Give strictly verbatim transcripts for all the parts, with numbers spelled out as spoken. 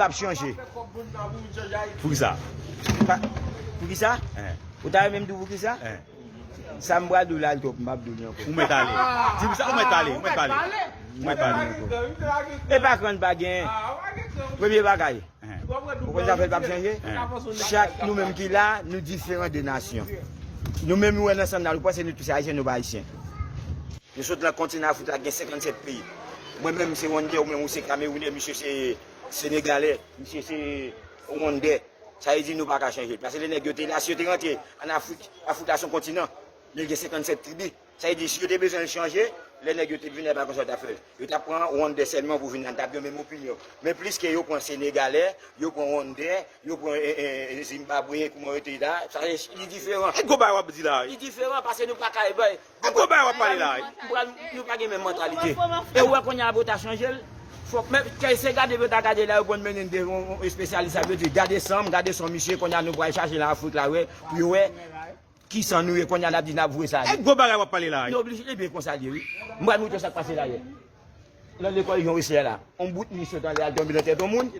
L ap chanje. Poukisa? Pa- Poukisa? Ou ta renmen m di w poukisa? Sa m pral di w la, l twòp, m p ap di w li ankò. Ou mèt ale. Di m sa, ou mèt ale, ou mèt ale. Ou mèt ale. E pa kran pa gen. Premye bagay. Ou konn sa fè l p ap chanje? Chak nou menm ki la, nou diferan de nasyon. Nou menm, nou wè nan sann nan, nou panse nou tout se Ayisyen, nou pa Ayisyen. Nou sot nan kontinan Afrik la, gen senkannsèt peyi. Mwen menm, se Rwandè, ou menm, ou se Kamerounè, misye se Senegalè, misye se Rwandè. Sa vle di nou pa ka chanje. Paske lè nèg yo te la, si yo te rantre ann Afrik, Afrik la se yon kontinan, men gen senkannsèt tribi. Sa vle di, si yo te bezwen l chanje, lè nèg yo te vin la, e pa konsa yo t ap fè l. Yo t ap pran Rwandè sèlman pou vin la, n t ap gen menm opinyon. Men plis ke yo pran Senegalè, yo pran Rwandè, yo pran e, e, e, Zimbabweyen, kouman yo te la, sa, li diferan. E gwo bagay w ap di la, wi. Li diferan paske nou pa ka, e, bay, e gwo bagay w ap pale la, wi. Nou pa, nou pa gen menm mantalite. E ou wè kounye a pou ta chanje l, fòk, men, kè se gade pou ta gade la, yo konn mennen de yon, yon espesyalis, sa vle di, gade san m, gade san misye, kounye a nou pral chache nan Afrik la, wè, pou yo wè ki san nou ye, kounye a n ap di n ap voye sa ale. E gwo bagay w ap pale la, wi. Nou oblije, ebyen, konsa l ye, wi. M pral montre w sa k pase la yè. Nan lekòl Jan Weslè la, yon bout mi sot anlè al tonbe nan tèt yon moun.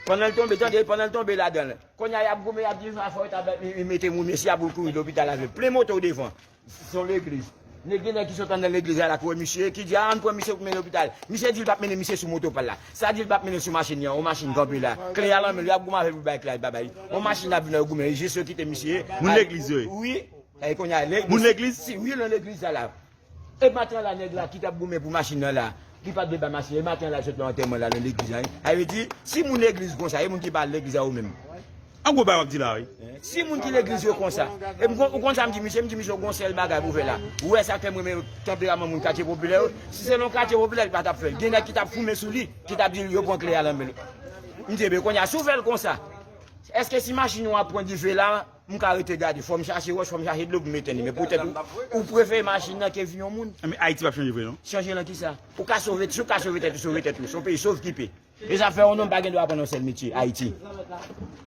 Pandan l tonbe, tande, pandan l tonbe ladan l, kounye a y ap goumen, y ap di, "Fò yo ta mete moun, mesye a pou l kouri lopital avè l." Plen moto devan. Se yon legliz. Nèg, gen nèg ki sot anndan legliz la, la, ki wè misye, ki di, "A, ann pran misye pou mennen lopital." Misye di l p ap mennen misye sou moto pa l la. Sa di l p ap mennen sou machin li an, yon machin kanpe la. Kle a nan men l, y ap goumen avè l pou bay kle a, li pa bay. Yon machin ap vin nan yo goumen, jis yo kite misye. Moun legliz yo ye? Wi. E kounye a, le- Moun legliz? Si, wi, nan legliz sa la. E maten an la, nèg la ki t ap goumen pou machin nan la, ki pa t vle bay machin, e maten an la, sot nan antèman la, nan legliz la, wi. Sa vle di, si moun legliz konsa, e moun ki pa al legliz la, yo menm. An gwo bagay w ap di la, wi. Si moun ki legliz yo konsa, e m kon- ou konn sa m di misye, m di misye, ou gon sèl bagay pou fè la. Ou wè sa k fè m renmen tanperaman moun katye popilè yo. Si se nan katye popilè, li pa t ap fè l. Gen nèg ki t ap foumen sou li, ki t ap di l yo pran kle a nan men l. M di, "Ebyen, kounye a, si w fè l konsa, èske si machin ou ap pran dife la, m ka rete gade, fò m chache wòch, fò m chache dlo pou m etenn li." Men poutèt ou, ou prefere machin nan ke vi yon moun. Men Ayiti p ap chanje vre, non? Chanje nan kisa? Ou ka sove, si w ka sove tèt ou, sove tèt ou. Se yon peyi sovkipe. E sa fè yon nonm pa gen dwa aprann yon sèl metye, Ayiti.